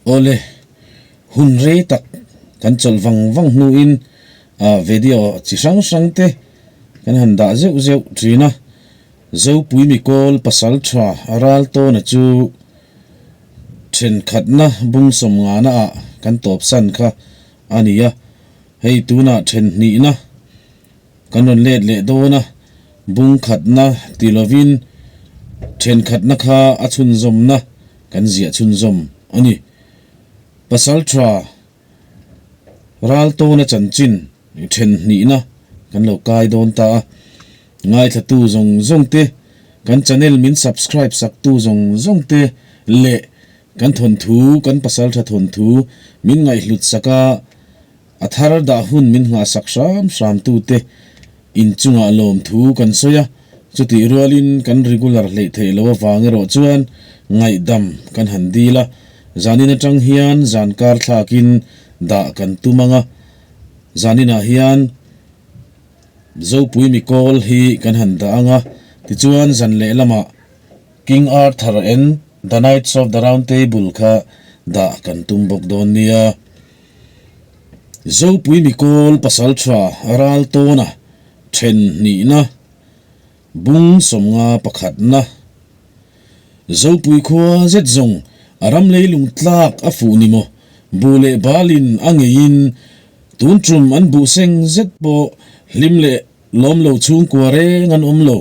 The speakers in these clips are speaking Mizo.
Awle, hun rei tak kan chawlh vang vang hnuin video chi hrang hrang te kan han dah zeuh zeuh thin a. Zopui Mikawl pasal tha ral tawna chu thenkhatna bung sawmngana ah kan tawpsan kha a ni a, hei tunah then hnihna Kan rawn let leh dawn a, bung khatna ti lovin thenkhatna kha a chhunzawmna kan ziah chhunzawm a ni. Pasal tha ral tawna chanchin then hnihna kan lo kai dawn ta a, ngaithlatu zawng zawng te, kan channel min subscribe saktu zawng zawng te leh kan thawnthu, kan pasal tha thawnthu min ngaihhlut sak a, A thar dah hun min nghahsak hram hram tute inchungah lawmthu kan sawi a, chutih rualin kan regular hleih theih loh avang erawh chuan ngaihdam kan han dil a, zanin atang hian zan kar thlakin dah kan tum ang a, zaninah hian Zopui Mikawl hi kan han dah ang a, tichuan zan lehlamah King Arthur and the Knights of the Round Table kha dah kan tum bawk dawn nia. Zopui Mikawl pasal tha ral tawna then hnihna, bung sawmnga pakhatna. Zopui khua zet zawng a ram leilung tlak a fuh ni maw, buh leh balin a ngeiin tun tum an buh seng zet pawh hlim leh Lawm lo chhungkua reng an awm lo.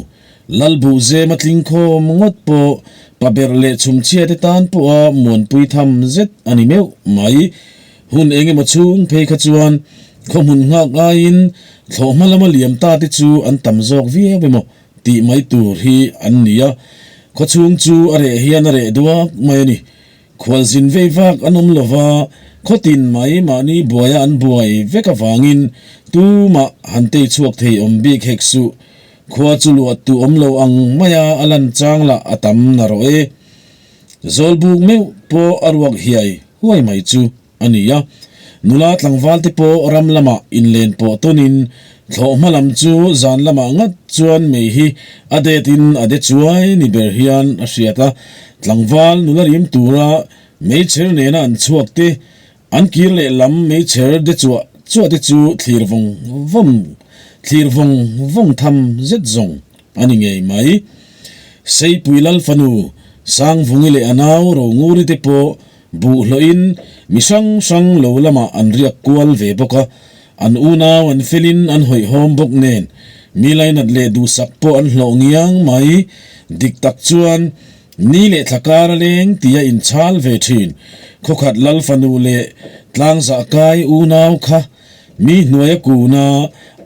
Lal buh zem a tling khawm ngawt pawh pa berh leh chhumchhia te tan pawha muanpui tham zet a ni meuh mai. Hun eng emaw chhung phei kha chuan khaw hmun nghak aiin thlawhhma lama liam ta te chu an tam zawk viau emaw tih mai tur hi an ni a. Khaw chhung chu a reh hian a reh duak mai a ni. Khualzin vei vak an awm lo va, khawtin mai mahni buaia an buai vek avangin tumah han tei chhuak thei awm bik hek suh. Khua chu luah tu awm lo ang maia a lan chang lah a tam na rawh e. Zawlbuk meuh pawh a ruak hiai huai mai chu. a ni a, nula tlangval te pawh ram lamah inlen pawh tawnin thlawh hma lam chu zan lamah ngat chuan mei hi a det in a de chuai ni ber hian a hriat a, tlangval nula rim tura meichher nena an chhuak te, an kir leh lam meichher de chuah chuah te chu thlir vawng vawng thlir vawng vawng tham zet zawng a ni ngei mai. Seipui Lal fanu Sangvungi leh a nau Ronguri te pawh Buh hlawhin mi hrang hrang lo lamah an riak kual ve bawk a, an unau an felin an hawihhawm bawk nen mi lainat leh duhsak pawh an hlawh ngiang mai. Dik tak chuan ni leh thla kar a leng tia inchhal ve thin. Khawkhat lal fanu leh tlangzah kai unau kha mi hnuaia kuna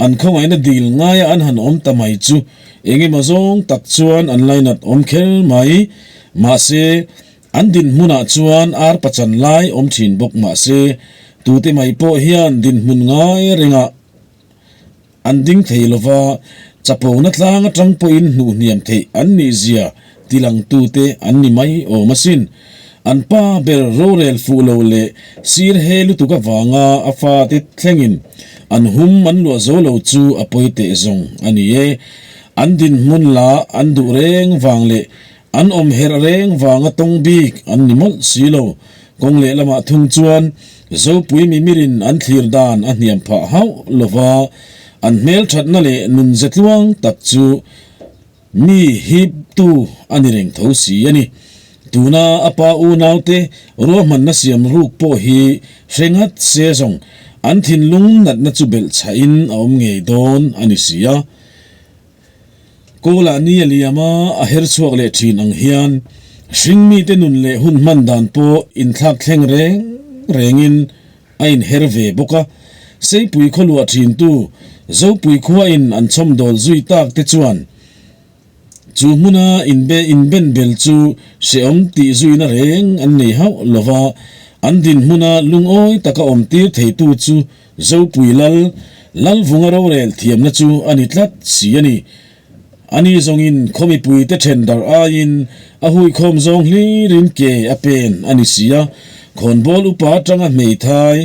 an khawngaihna dil ngaia an han awm ta mai chu engemaw zawng tak chuan an lainat awm kher mai. Mahse, An dinhmunah chuan ar pachan lai awm thin bawk mah se, tute mai pawh hian dinhmun ngai rengah an ding thei lo va, chapona tlang atang pawhin hnuh hniam theih an nih zia tilangtute an ni mai awm asin. An pa ber rorel fuh lo leh sir he lutuk avanga a fate thlengin an hum an luah zo lo chu a pawi teh zawng a ni e. An dinhmun la an duh reng vang leh An awm herh reng vanga tawng bik an ni mawlh si lo. Kawng lehlamah thung chuan Zopui mimirin an thlir dan a hniam phah hauh lo va, an hmelthatna leh nunze tluang tak chu mi hiptu a ni reng tho si a ni. Tuna a pa unaute ruahmanna siam ruk pawh hi hre ngat se zawng an thinlung natna chu belh chhahin a awm ngei dawn a ni si a. Kawlah ni a liam a, a her chhuak leh thin ang hian hringmite nun leh hun hman dan pawh inthlak thleng reng rengin a inher ve bawk a. Seipui khaw luah thintu Zopui khuain an chhawmdawl zui tak te chuan chu hmuna inbe inben bel chu hrehawm tih zuina reng an nei hauh lo va, an dinhmuna lungawi taka awm tir theitu chu Zopui Lal, Lalvunga rorel thiamna chu a ni tlat si a ni. Ani zawngin khaw mipuite then darh aiin a huikhawm zawng hlirin ke a pen a ni si a, khawnbawl upa atanga hmeithai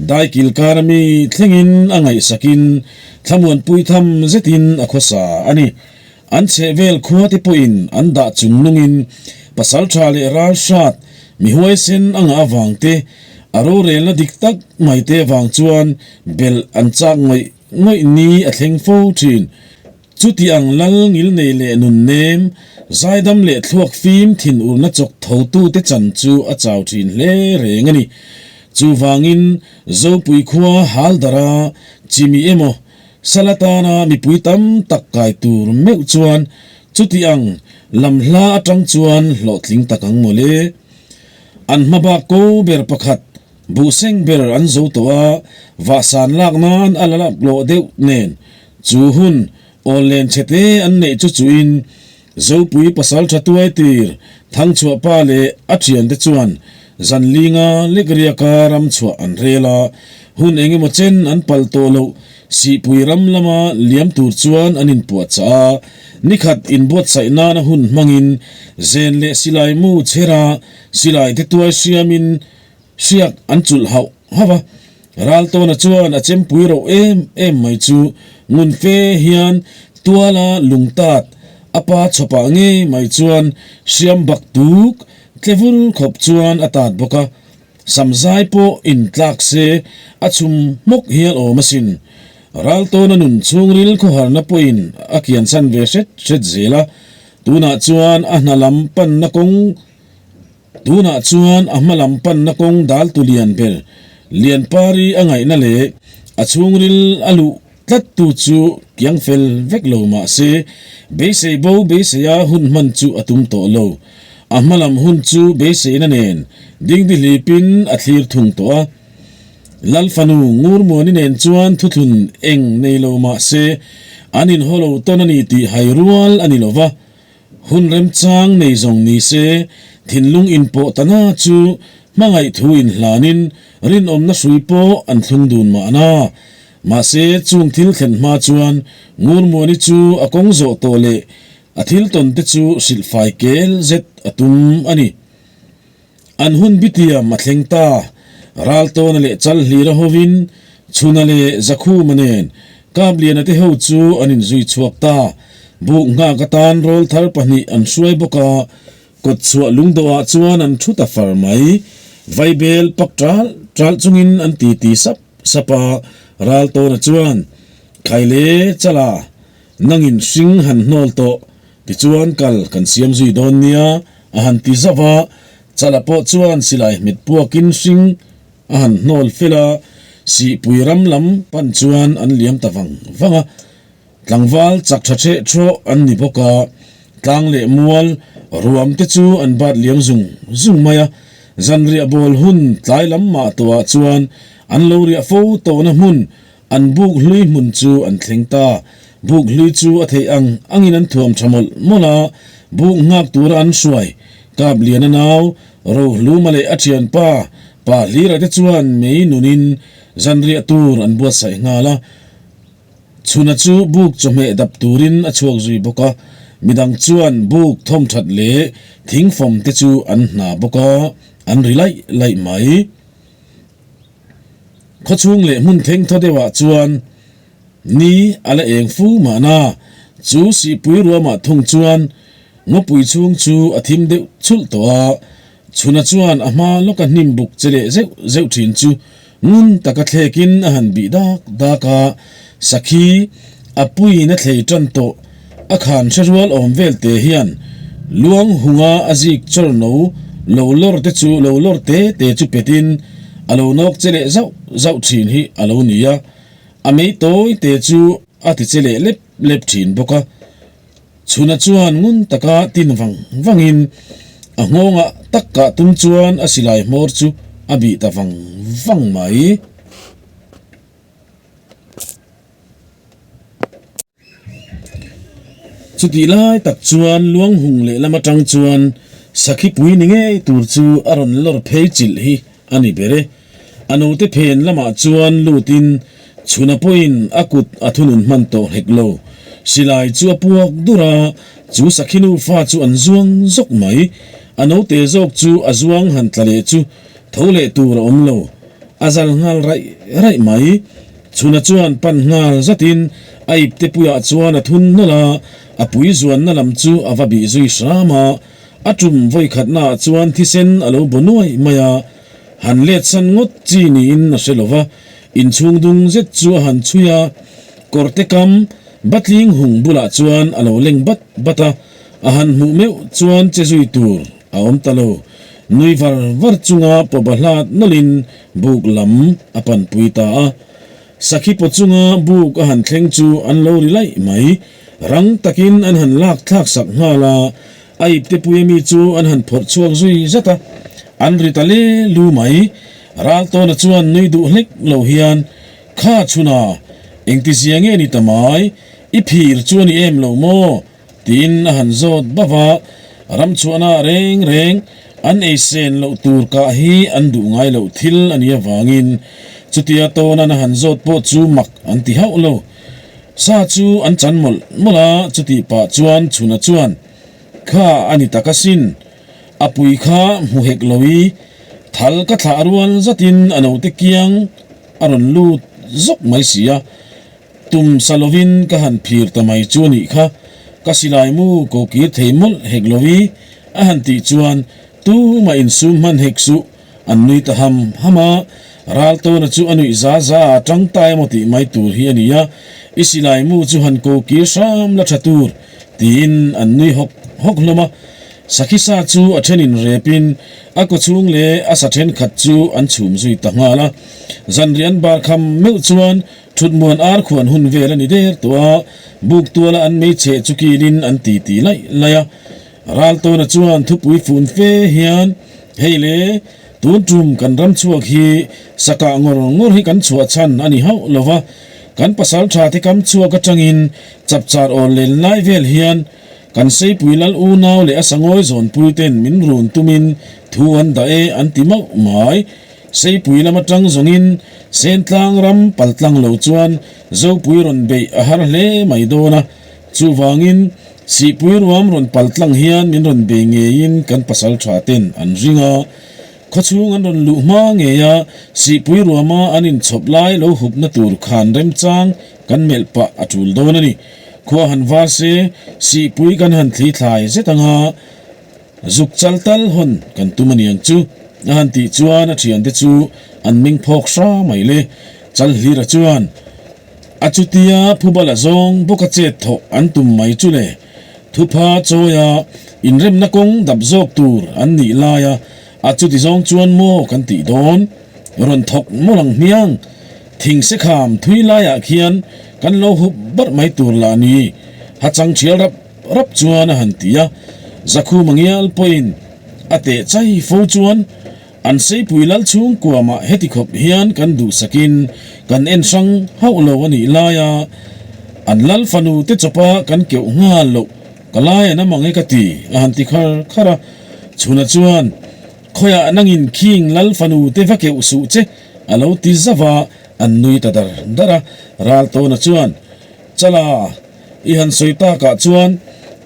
daikil kara mi thlengin a ngaihsakin thlamuanpui tham zetin a khawsa a ni. An chhehvel khuate pawhin an dah chung nungin pasaltha leh ralhrat. Mi huaisen a ngah avang te, a rorelna dik tak mai te avang chuan belh an chak ngawih ngawih ni a thleng fo thin. Chuti ang lal ngil nei leh nun nem, zaidam leh thluak fim thin urna chawk thotute chan chu a chau thin hle reng a ni. Chuvangin Zopui khua haldara chimi emaw sal atana mipui tam tak kai tur meuh chuan chuti ang lam hla atang chuan hlawhtling tak ang mawle. An hma bak ko ber pakhat buhseng ber an zo tawh a, vahsan lak nan a la lak lawh deuh nen chu hun awl len chhete an neih chu chuin Zopui pasal tha tuai tir Thangchhuah pa leh a thiante chuan zan linga lek riaka ram chhuah an rel a, hun eng emaw chen an pal tawh loh Sihpui ram lama liam tur chuan an inpuahchah a, nikhat inbuatsaih nana hun hmangin zen leh silai mu chhera silai te tuai hriamin Hriak an chulh hauh hauh a, Raltawna chuan a chempui roh em em mai chu ngun fe hian tuala lungtat a pa chhawpah ngei mai chuan hriam bak tuk tle vur khawp chuan a tat bawk a, samzai pawh in tlak se a chhum hmawk hial awm asin. Raltawna nun chhungril khawharna pawhin a kiansan ve hret hret zel a, tunah chuan a hna lam panna kawng Tunah chuan a hma lam panna kawng dal tu lian ber Lianpari a ngaihna leh a chhungril a luh tlat tu chu kiang fel vek lo mah se beisei bo beiseia hun hman chu a tum tawh lo. A hma lam hun chu beiseina nen dingdihlipin a thlir thung tawh a. Lalfanu Ngurmuani nen chuan thuthlun eng nei lo mah se an inhaw lo tawn a ni tih hai rual a ni lo va. Hun remchang nei zawng ni se, thinlung inpawh ta na chu hmangaih thu inhlanin rinawmna hrui pawh an thlung dun mahna. Mahse, chung thil thlen hma chuan Ngurmuani chu a kawng zawh tawh leh a thil tawn te chu hrilh fai kel zet a tum a ni. An hun bitiam a thleng ta. Raltawna leh Chalhlira hovin Chhuna leh Zakhuma nen Kapliana te ho chu an inzui chhuak ta. Buk nghak atan rawlthar pahnih an hruai bawk a, kawtchhuah lungdawhah chuan an thu ta far mai. Vaibel pak ṭal ṭal chungin an titi sap sap a, Raltawna chuan, Khaile Chala, Nangin hring han hnawl tawh, tichuan kal kan siam zui dawn nia, a han ti zauh a. Chala pawh chuan silai hmet puakin hring a han hnawl fel a, Sihpui ram lam pan chuan an liam ta vang vang a. Tlangval chak tha ṭheh ṭhawh an ni bawk a, tlang leh mual ruam te chu an bat liam zung zung mai a. Zanriah bawl hun tlai lam mah tawhah chuan an lo riah fo tawhna hmun An buk hlui hmun chu an thleng ta. Buk hlui chu a theih ang angin an thuam tha mawlh mawlh a, buk nghak tura an hruai. Kap Liana nau, Rohluma leh a thianpa, Pa Hlira te chuan mei nunin zanriah tur an buatsaih nghal a. Chhuna chu buk chawhmeh dap turin a chhuak zui bawk a, midang chuan buk thawm that leh thingfawm te chu an hna bawk a, an ri laih laih mai. Khawchhung leh hmun thleng thaw deuhah chuan ni a la eng fu mahna, chu sihpui ruamah thung chuan ngawpui chhung chu a thim deuh chhulh tawh a, chhuna chuan a hma lawka hnim buk che leh zeuh zeuh thin chu ngun taka thlekin a han bih dak dak a, sakhi a puiin a thlei tan tawh. A khan hre rual awm vel te hian luang hunga a zik chawr no lo lawr te chu lo lawr te te chu pet in a lo nawk che leh zauh zauh thin hi a lo ni a, a mei tawi te chu a ti che leh lep lep thin bawk a. Chhuna chuan ngun taka tin vang vang in a nghawngah tak kah tum chuan a silai hmawr chu a bih ta vang vang mai. Chutih lai tak chuan Luanghung lehlam atang chuan Sakhipui ni ngei tur chu a rawn lawr phei chilh hi a ni ber e. A note phen lamah chuan lutin Chhuna pawhin a kut a thunun hman tawh hlek lo. Silai chu a puak dur a, chu Sakhi nufa chu an zuang zawk mai. A note zawk chu a zuang han tla leh chu tho leh tur a awm lo. A zal nghal raih raih mai. Chhuna chuan pan nghal zatin a ipte puiah chuan a thun nawlh a, a pui zuanna lam chu a va bih zui hram a. A tum vawikhatnaah chuan thisen a lo baw nuai mai a, han let san ngawt chi niin a hre lo va, inchhung dung zet chu a han chhui a, kawrte kam batling hung bulah chuan a lo leng bat bat a, a han hmuh meuh chuan che zui tur a awm ta lo. Nui var var chunga pawba hlat nawlhin buk lam a panpui ta a. Sakhi paw chunga buk a han thleng chu an lo ri laih mai. Rang takin an han lak thlak sak nghal a, a iptepui ami chu an han phawrh chhuak zui zat a, an ri ta le lu mai. Raltawna chuan nui duh hlek lo hian, Kha chhuna, engtizia nge ni ta mai? I phir chu a ni em lo maw? Tiin a han zawt bauh a, ram chhuahna reng reng an ei sen loh tur kah hi an duh ngai loh thil a nih avangin chutia tawnan a han zawt pawh chu mak an ti hauh lo. Sa chu an chan mawlh mawlh a, chutih pah chuan Chhuna chuan, Kha a ni tak asin, a pui kha hmu hek lo i, thal ka thlah rual zatin a note kiang a rawn lut zawk mai si a, Tum sa lovin ka han phir ta mai chu a nih kha, ka silai mu ko kir thei mawlh hek lo i, a han tih chuan tumah insum hman hek suh, an nui ta ham ham a, Raltawna chu a nuih za za a tang ta emaw tih mai tur hi a ni a, i silai mu chu han ko kir hram la tha tur, tiin an nui hawk hawk hlawm a. Sakhi sa chu a thenin repin a kawchhung leh a sa thenkhat chu an chhum zui ta nghal a, zanriah an bar kham meuh chuan Thutmuan ar khuan hun vel a ni der tawh a, buk tuala an meicheh chu kilin an ti ti laih laih a. Raltawna chuan thupui fun fe hian, Hei le, tun tum kan ram chhuak hi sakah ngawr ngawr hi kan chhuah chhan a ni hauh lo va, kan pasal tha te kam chhuak atangin chapchar awl len lai vel hian kan Seipui lal unau leh a sangawi zawnpui ten min run tumin thu an dah e an ti mauh mai. Seipui lam atang zawngin Sentlang ram paltlang lo chuan Zopui rawn beih a har hle mai dawn a, chuvangin Sihpui ruam rawn paltlang hian min rawn bei ngeiin kan pasal tha ten an ring a. Khawchhung an rawn luh hma ngei a, Sihpui ruama an inchhawp lai lo hupna tur khan remchang kan melh pah a tul dawn a ni. Khua han var se, Sihpui kan han thli thlai zet ang a. Zuk chal tal hawn kan tum a niang chu, a han tih chuan a thiante chu an meng phawk hra mai le. Chalhlira chuan a chutia phubala zawng bawka chet thawh an tum mai chu le. Thupha chawia inremna kawng dap zawk tur an nih laia a chuti zawng chuan maw kan tih dawn? Rawn thawk mawlh ang hmiang. Thingse kham thui laiah khian kan lo hup barh mai tur lah ni. Hachang thial rap. Rap chuan a han ti a, Zakhuma ngial pawhin a teh chai fo chuan an Seipui lal chhungkuamah heti khawp hian kan duhsakin kan en hrang hauh lo a nih laia an lal fanu te chawpa kan keuh nghal loh ka lai an am ang e ka ti a han ti khar khar a. Chhuna chuan khawiah nangin khing lal fanu te va keuh suh che a lo ti zauh a, an nui ta dar dar a. Raltawna chuan Chala! I han sawi takah chuan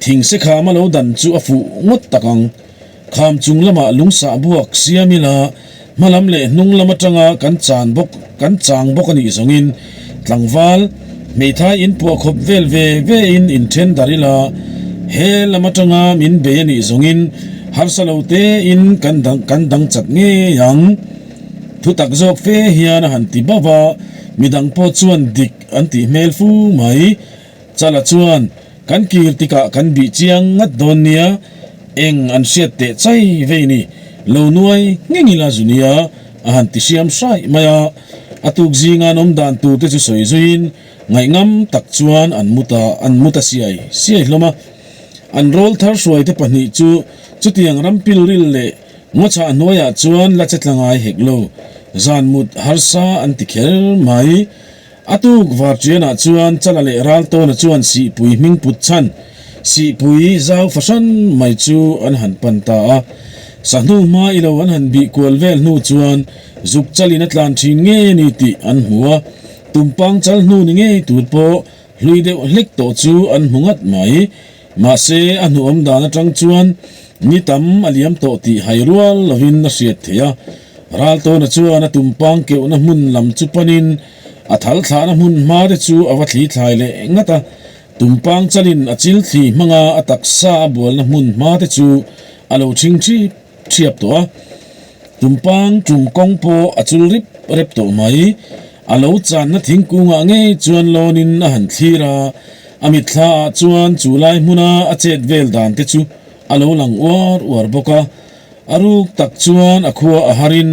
thingse kham a lo dan chu a fuh ngawt tak ang. Kham chung lamah lungsah buak siam ila hma lam leh hnung lam atanga kan chan bawk kan chang bawk a nih zawngin tlangval hmeithai in puah khawp vel ve ve in inthen darh ila he lam atanga min bei a nih zawngin harsa lo te in kan dang kan dang chat ngei ang. Thu tak zawk fe hian a han ti bauh a, midang pawh chuan dik An tih hmel fu mai. Chala chuan, Kan kir tikah kan bih chiang ngat dawn nia, eng an hriat teh chai vei ni, lo nuai ngheng ila zu nia, a han ti hriam hraih mai a. A tuk zinga an awm dan tur te chu sawi zuiin ngaihngam tak chuan an mu ta an mu ta siai siai hlawm a. An rawl thar hruai te pahnih chu chutiang ram pilril leh ngawchhah hnuaiah chuan la che tla ngai hek lo, zan mut harsa an ti kher mai. A tuk Varṭianah chuan Chala leh Raltawna chuan Sihpui hming put chhan Sihpui zau fahran mai chu an han pan ta a. Sahnu hma i lo an han bih kual vel hnu chuan zuk chalin a tlan ṭhin ngei a ni tih an hmu a. Tumpang chal hnu ni ngei tur pawh hlui deuh hlek tawh chu an hmu ngat mai. Mahse, a hnuawm dan aṭang chuan ni tam a liam tawh tih hai rual lovin a hriat theih a. Raltawna chuan a tumpang keuhna hmun lam chu panin a thal thlahna hmun hma te chu a va thli thlai leh ngat a. Tumpang chalin a chil thli hmanga a taksa a bualna hmun hma te chu A lo chhing ṭhip ṭhiap tawh a, tumpang ṭum kawng pawh a chul rip rep tawh mai. A lo channa thingkungah ngei chuan lawnin a han thlir a, a mitthla ah chuan chu lai hmuna a chet vel dan te chu a lo lang uar uar bawk a. A ruk tak chuan a khua a harin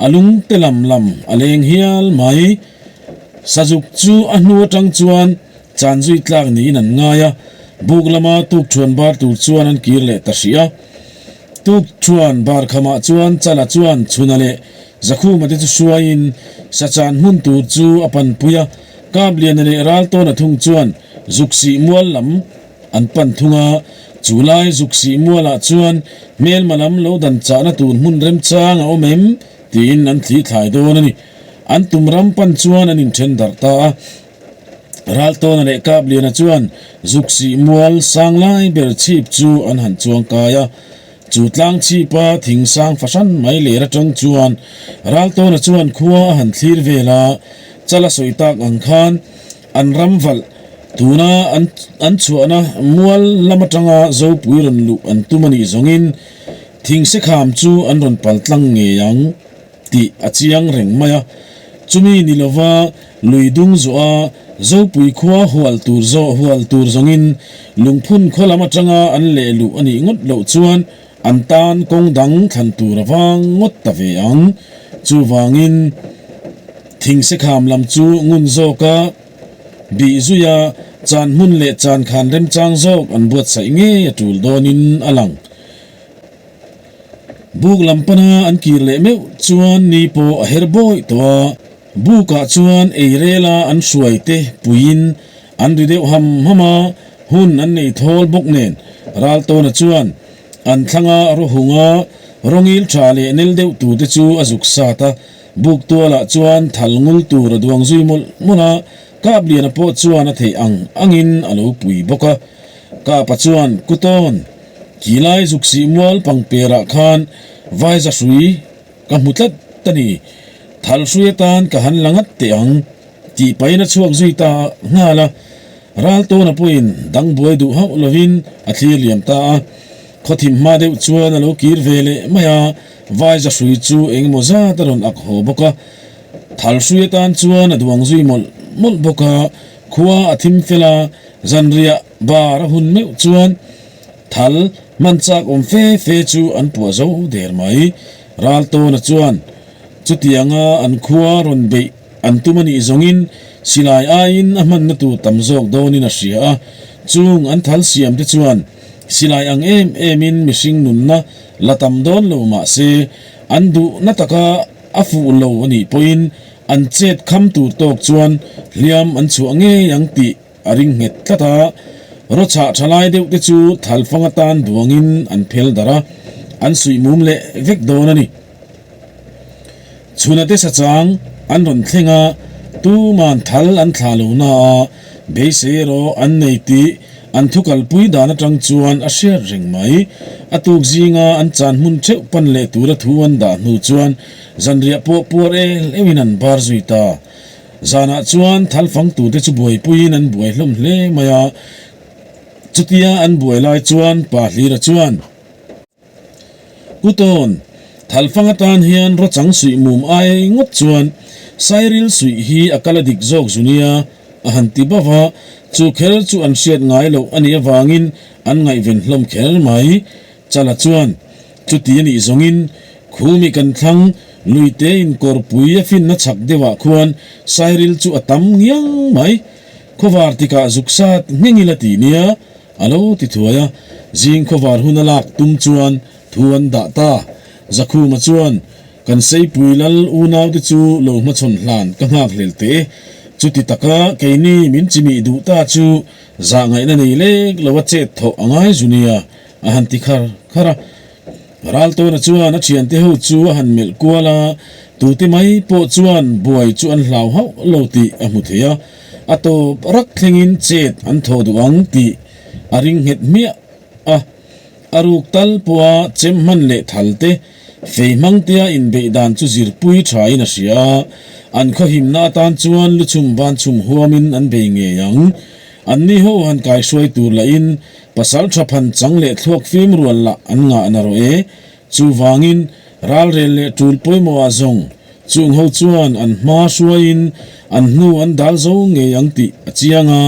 a lung te lam lam a leng hial mai. Sazuk chu a hnu atang chuan Chan zui tlak niin an ngai a, buk lama tukṭhuan bar tur chuan an kir leh ta hrih a. Tukṭhuan bar khamah chuan Chala chuan Chhuna leh Zakhuma te chu hruaiin Sachan hmun tur chu a panpui a, Kapliana leh Raltawna thung chuan Zuksih mual lam an pan thung a. Chu lai Zuksih mualah chuan hmelma lam lo dan chahna tur hmun remchang a awm em tiin an thli thlai dawn a ni. An tum ram pan chuan an inṭhen darh ta a. Raltawna leh Kapliana chuan Zuksih mual sang lai ber chhip chu an han chuang kai a. Chu tlang chhipa thing sang fahran mai ler atang chuan Raltawna chuan khua a han thlir vel a, chala sawi tak ang khan an ram valh tuna an an chhuahna mual lam atanga Zopui rawn luh an tum a nih zawngin thingsekham chu an rawn pal tlang ngei ang. tih a chiang reng mai a. Chumi ni lova lui dung zawh a Zopui khua hual tur zawh hual tur zawngin lungphun khaw lam atanga an leh luh a nih ngawt loh chuan an tan kawng dang thlan tur a vang ngawt ta ve ang. Chuvangin Thingsekham lam chu ngun zawka bih zuia chan hmun leh chan khan remchang zawk an buatsaih ngei a tul dawnin a lang. Buk lam pana an kir leh meuh chuan ni pawh a her bawih tawh a, bukah chuan ei rela an hruai te puiin an ri deuh ham ham a, hun an nei thawl bawk nen Raltawna chuan an thlanga rawhunga rawngil tha leh nel deuh tur te chu a zuk sat a, buk tualah chuan thal ngul tur a duang zui mawlh mawlh a, Kapliana pawh chuan a theih ang angin a lo pui bawk a, Kapa chuan Kutawn Khilai zuksih mual pangperah khan Vaiza hrui ka hmu tlat a ni. Thal hrui atan ka han la ngat teh ang tih pahin a chhuak zui ta nghal a. Raltawna pawhin dang buai duh hauh lovin a thlir liam ta a. Khawthim hma deuh chuan a lo kir ve leh mai a, Vaiza hrui chu engemaw zat a rawn ak haw bawk a. Thal hrui atan chuan a duang zui mawlh mawlh bawk a. Khua a thim fel a, zanriah bar a hun meuh chuan Thal hman chak awm fe fe chu an puah zo der mai. Raltawna chuan chutianga an khua rawn beih an tum a nih zawngin silai aiin a hmanna tur tam zawk dawnin a hria a. Chung an thal siam te chuan silai ang em emin mihring nunna la tam dawn lo mah se an duhna taka a fuh lo a nih pawhin an chet kham tur tawk chuan hliam an chhuah ngei ang tih A ring nghet tlat a, rawchah tha lai deuh te chu thalfang atan duangin an phel darh a, an suih mum leh vek dawn a ni. Chhuna te sachang an rawn thleng a, tuman thal an thlah lo na a, beisei erawh an nei tih an thu kalpui dan atang chuan a hriat reng mai. A tuk zinga an chan hmun theuh pan leh tura thu an dah hnu chuan zanriah pawh puar el euhin an bar zui ta. Zanah chuan thalfangtute chu buaipuiin an buai hlawm hle mai a, chutia an buai lai chuan Pa Hlira chuan, Kutawn, thalfang atan hian rawchang suih mum ai ngawt chuan Sairil suih hi a kal a dik zawk zu nia, a han ti bauh a, chu kher chu an hriat ngai loh a nih avangin an ngaihven hlawm kher mai. Chala chuan, Chuti a nih zawngin Khumi kan thlang Luite inkawrpui a finna chhak deuhah khuan Sairil chu a tam ngiang mai. Khawvar tikah zuk sat ngheng ila ti nia, a lo ti thuai a. Zing khawvar hun a lak tum chuan thu an dah ta. Zakhuma chuan, Kan Seipui lal unaute chu lo hmachhawn hlan ka nghak hlel teh e. Chuti taka keini min chimih duh ta chu zahngaihna nei lek lo a chet thawh a ngai zu nia, a han ti khar khar a. Raltawna chuan a thiante ho chu a han melh kual a, tute mai pawh chuan buai chu an hlau hauh lo tih a hmu thei a, a tawp rak thlengin chet an thawh duh ang tih a ring nghet hmiah a. A ruk tal pawha chem hman leh thal te, fei hmang tea inbeih dan chu zirpui thain a hria a, an khawhimna atan chuan luchhum vanchhum huamin an bei ngei ang. Anni ho han kaihruai tur lahin pasal tha phan chang leh thluak fim rual lah an ngah na rawh e. Chuvangin ralrel leh tul pawimawhah zawng chung ho chuan an hma hruaiin an hnu an dal zo ngei ang tih a chiang a,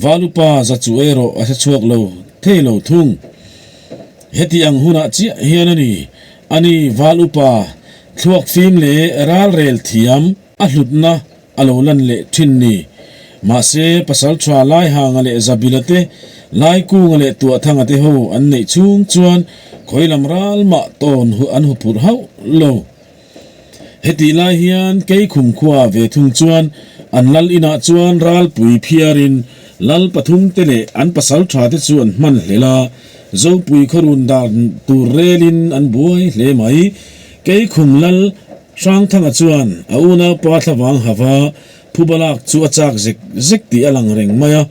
Valupa za chu erawh a hre chhuak lo thei lo thung. Heti ang hunah chiah hian a ni, a ni Valupa thluak fim leh ralrel thiam a hlutna a lo lan leh thin ni. Mahse, pasal tha Laihanga leh Zabila te, Laikunga leh Tuahthanga te ho an neih chhung chuan khawi lam ral mah tawn an hu phurh hauh lo. Hetih lai hian Keikhum khua ve thung chuan an lal inah chuan ralpui phiarin lal pathum te leh an pasal tha te chu an hman hlel a, Zopui khawrun dan tur relin an buai hle mai. Keikhum lal Hrangthanga chuan a unaupa thlavang hava phuba lak chu a chak zek zek tih a lang reng mai a,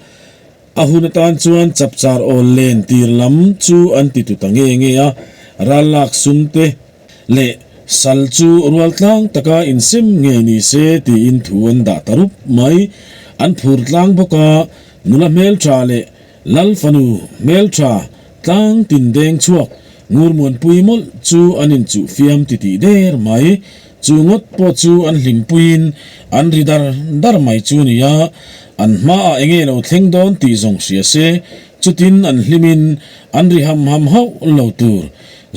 a hun atan chuan chapchar awl len tir lam chu an ti tu ta nge nge a, ral lak sum te leh sal chu rual tlang taka insem ngei ni se tiin thu an dah ta rup mai. An phur tlang bawk a, nula hmeltha leh Lal fanu hmeltha tlang tin deng chhuak Ngurmuanpui mawlh chu an inchuh fiam titih der mai. Chu ngawt pawh chu an hlimpuiin an ri dar dar mai chu a ni a, an hmaah enge lo thleng dawn tih zawng hria se, chutin an hlimin an ri ham ham hauh lo tur.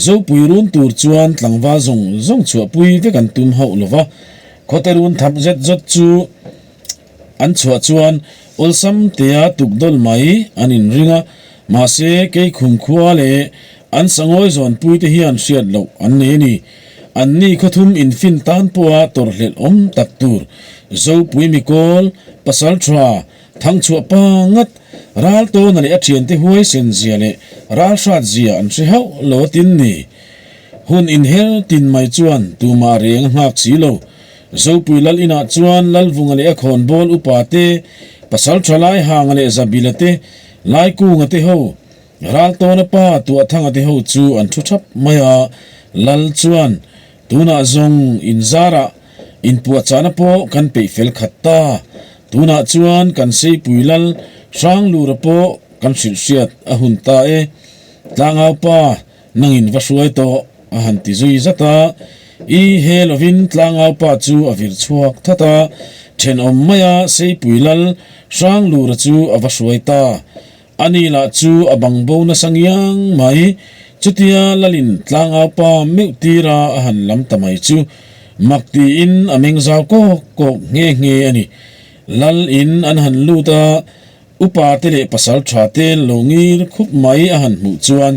Zopui run tur chuan tlangval zawng zawng chhuahpui vek an tum hauh lo va, khawte run thap zet zawt chu An chhuah chuan awlsam tea tukdawl mai an inring a, mahse Keikhum khua leh an sangawi zawnpuite hian hriat loh an nei a ni. Anni khawthum infin tan pawha tawrhhlelh awm tak tur Zopui mikawl, Pasaltha, Thangchhuah pa ngat, Raltawna leh a thiante huaisen zia leh ralhrat zia an hre hauh lo a tin ni. Hun inher tin mai chuan tumah reng a nghak si lo. Zopui lal inah chuan Lalvunga leh a khawnbawl upa te, pasal tha Laihanga leh Zabila te, Laikunga te ho, Raltawna pa Tuahthanga te ho chu an thu thap mai a. Lal chuan, Tunah zawng inzarah inpuahchahna pawh kan peih fel khat ta. Tunah chuan kan Seipui lal Hranglura pawh kan hrilh hriat a hun ta e. Tlangau pa Nangin va hruai tawh, a han ti zui zat a. I he lovin tlangau pa chu a vir chhuak that a, thenawm maia Seipui lal Hranglura chu a va hruai ta. Ani lah chu a bang bo nasa ngiang mai. Chutia lalin tlangau pa meuh tira a han lam ta mai chu mak tiin a meng zau kawk kawk nghe nghe a ni. Lal in an han lut a. Upa te leh pasal tha te lo ngir khup mai a han hmuh chuan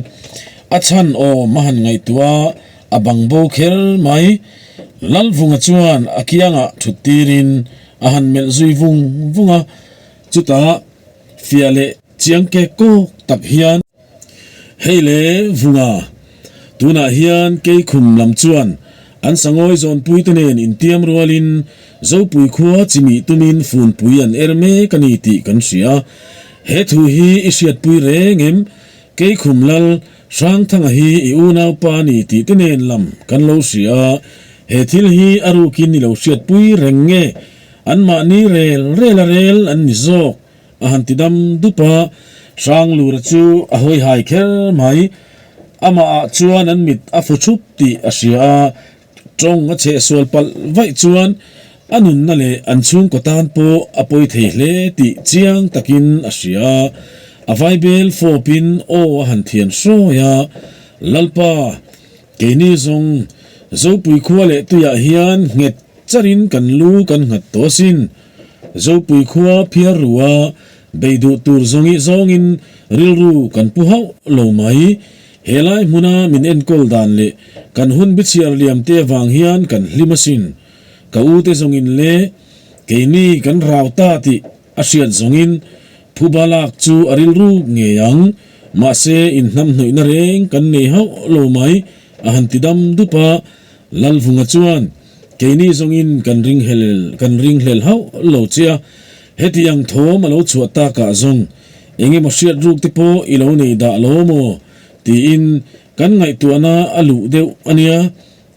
a chhan awm a han ngaihtuah a, a bang bo kher mai. Lalvunga chuan a kiangah thut tirin a han melh zui vung vung a, chutah fiah leh chiang kek kawk tak hian, Hei le Vunga, tunah hian Keikhum lam chuan an sangawi zawnpuite nen intiam rualin Zopui khua chimih tumin funpui an er mek a ni tih kan hria. He thu hi i hriatpui reng em? Keikhum lal Hrangthanga hi i unaupa a ni tih te nen lam kan lo hria. He thil hi a rukin i lo hriatpui reng nge? Anmahni rel rel a rel an ni zawk. A han ti dam dup a, Hranglura chu a hawi hai kher mai. Amah ah chuan an mit a fu thup tih a hria a, tawng a chheh sual palh vaih chuan a nunna leh an chhungkaw tan pawh a pawi thei hle tih chiang takin a hria a. A vaibel fawpin aw a han thian hrawi a, Lalpa, keini zawng Zopui khua leh tuiah hian nghet charin kan lu kan nghat tawh asin. Zopui khua phiar rua bei duh tur zawngi zawngin rilru kan pu hauh lo mai. He lai hmuna min enkawl dan leh kan hun bichhiar liam te avang hian kan hlim asin. Ka u te zawngin le keini kan rau ta tih a hriat zawngin phuba lak chu a rilru ngei ang. Mahse inhnamhnawihna reng kan nei hauh lo mai a han ti dam dup a. Lalvunga chuan Keini zawngin kan ringhlel kan ringhlel hauh lo che a, heti ang thawm a lo chhuah takah zawng eng emaw hriat ruk te pawh i lo nei dah lo maw? tiin kan ngaihtuahna a luh deuh a nia,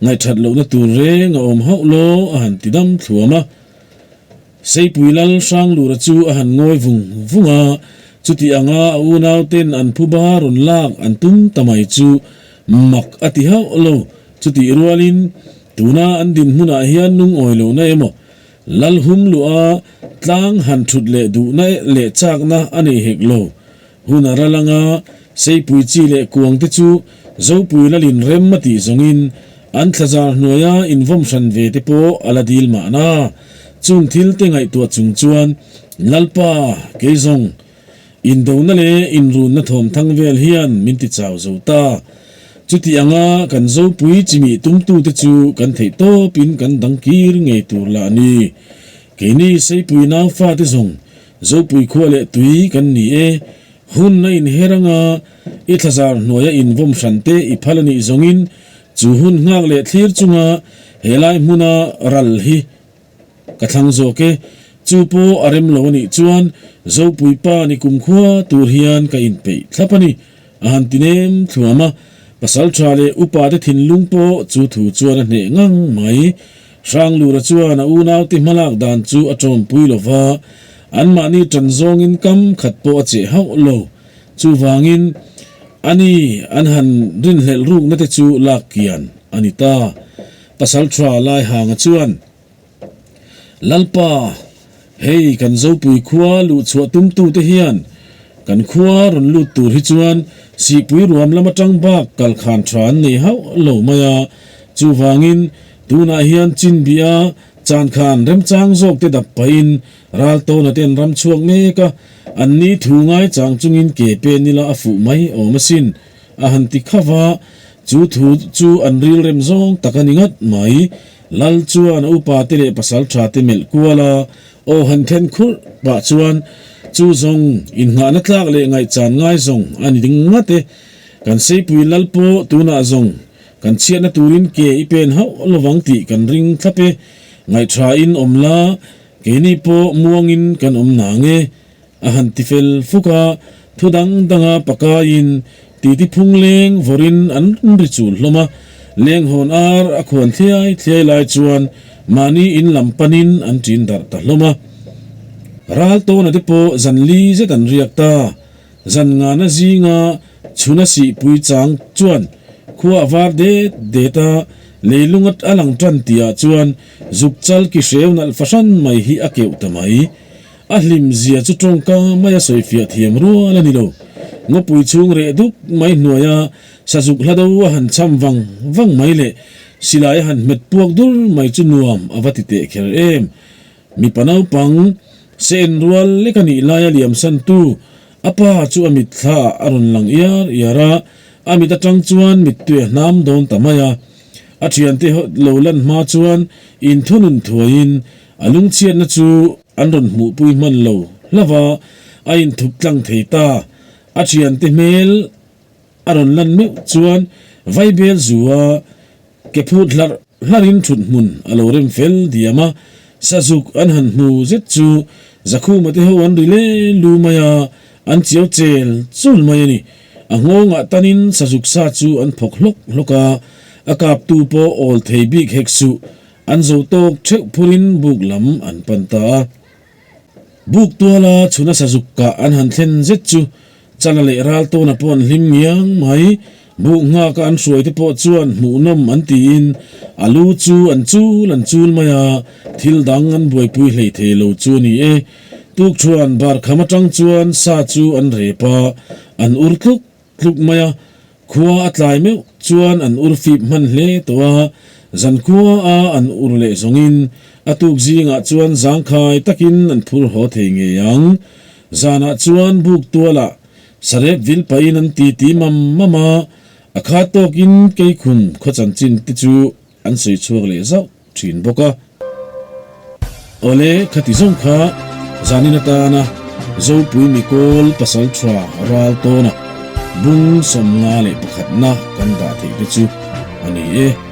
ngaihthat lohna tur reng a awm hauh lo a han ti dam thluam a. Seipui Lal Hranglura chu a han ngawi vung vung a, chuti anga a unauten an phuba rawn lak an tum ta mai chu mak a ti hauh lo. Chutih rualin tuna an dinhmunah hian lungawi lohna emaw Lal hum luh a tlang han thut leh duhna leh chakna a nei hek lo. Hun a ral anga Seipui chi leh kuang te chu Zopui Lalin rem a tih zawngin an thlazar hnuaia invawm hran ve te pawh a la dil mahna. Chung thil te ngaihtuah chung chuan Lalpa kei zawng Indona leh inrunna thawmthang vel hian min ti chau zo ta. Chuti anga kan Zopui chimih tumtute chu kan theih tawpin kan dang kir ngei tur lah a ni. Keini Seipui naufate zawng Zopui khua leh tui kan ni e. Hun a inher anga i thlazar hnuaia invawm hran te i phal a nih zawngin chu hun nghak leh thlir chunga helai hmuna ral hi Ka thlang zawk e, chu pawh a rem lo a nih chuan Zopui pa ni kumkhua tur hian ka inpeih thlap a ni, a han ti nem thluam a. Pasaltha leh upa te thinlung pawh chu thu chuan a hneh ngang mai. Hranglura chuan a unaute hmalak dan chu a tawmpui lo va, anmahni tan zawngin kam khat pawh a cheh hauh lo. Chuvangin ani an han rinhlelh rukna te chu lak kian a ni ta. Pasalṭha Laihanga chuan, Lalpa, hei kan Zopui khua luhchhuah tumtute hian kan khua rawn lut tur hi chuan Sihpui ruam lam aṭang bak kal khan ṭha an nei hauh lo mai a, chuvangin tunah hian Chinbia chan khan remchang zawkte dap pahin Raltawna ten ram chhuak mek a, anni thu ngaichang chungin ke pen ila a fuh mai awm asin. A han ti kha va, chu thu chu an rilrem zawng tak a ni ngat mai. Lal chuan a upa te leh pasal tha te melh kual a, aw han then khurh pah chuan chu zawng innghahna tlak leh ngaihchan ngai zawng a ni ding ngat e. Kan Seipui Lal pawh tunah zawng kan chhiatna turin ke i pen hauh lovang tih kan ring thlap e. Ngaihṭhain awm la, keini pawh muangin kan awm nang e. A han ti fel fuk a, thu dang danga pakaiin titi phung leng vawrin an ri chul hlawm a, lenghawn ar a khuan thliai thliai lai chuan mahni in lam panin an ṭin darh ta hlawm a. Ral tawna te pawh zan li zet an riak ta. Zan ngana zinga chhuna sihpui chang chuan khua a var det det a, leilung a lang ṭan tihah chuan zuk chal ki hreu nalh fahran mai hi a keuh ta mai. A hlim zia chu tawngka mai a sawifiah thiam rual a ni lo. Ngawpui chhung reh dup mai hnuaia sazuk hla do a han cham vang vang mai leh silai a han hmet puak dur mai chu nuam a va ti teh kher em. Mipa naupang se en rual lek a nih laia liamsan tu a pa chu a mitthla ah a rawn lang iar iar a, a mit atang chuan mittui a hnam dawn ta mai a. A thiante lo lan hma chuan inthunun thuaiin A lungchhiatna chu an rawn hmuhpui hman lo hlauh a, a inthup tlang thei ta. A thiante hmel a rawn lan meuh chuan vaibel zua ke phut hlarh hlarhin thut hmun a lo rem fel diam a, sazuk an han hmu zet chu Zakhuma te ho an ri le lu mai a, an chiau chel chul mai a ni. A nghawngah tanin sazuk sa chu an phawk hlawk hlawk a, a kaptu pawh awl thei bik hek suh. An zo tawk theuh phurin buk lam an pan ta a. Buk tuala chhuna sazuk kah an han thlen zet chu Chala leh Raltawna pawh an hlim ngiang mai. Buk nghaka an hruaite pawh chuan hmuhnawm an tiin a lu chu an chul an chul mai a, thil dang an buaipui hlei thei lo chu a ni e. Tukṭhuan barkham aṭang chuan sa chu an rep a, an ur tluk Tluk mai a, khua a tlai meuh chuan an ur fip hman hle tawh a, zan khua a an ur leh zawngin a tuk zingah chuan zangkhai takin an phur haw thei ngei ang. Zanah chuan buk tualah sarep vil pahin an titi mam mam a, a khat tawkin keikhum khaw chanchin te chu an sawi chhuak leh zauh thin bawk a. Awle, khati zawng kha zanin atana Zopui Mikawl pasal tha ral tawna bung 51 na kan dah theih te chu a ni e.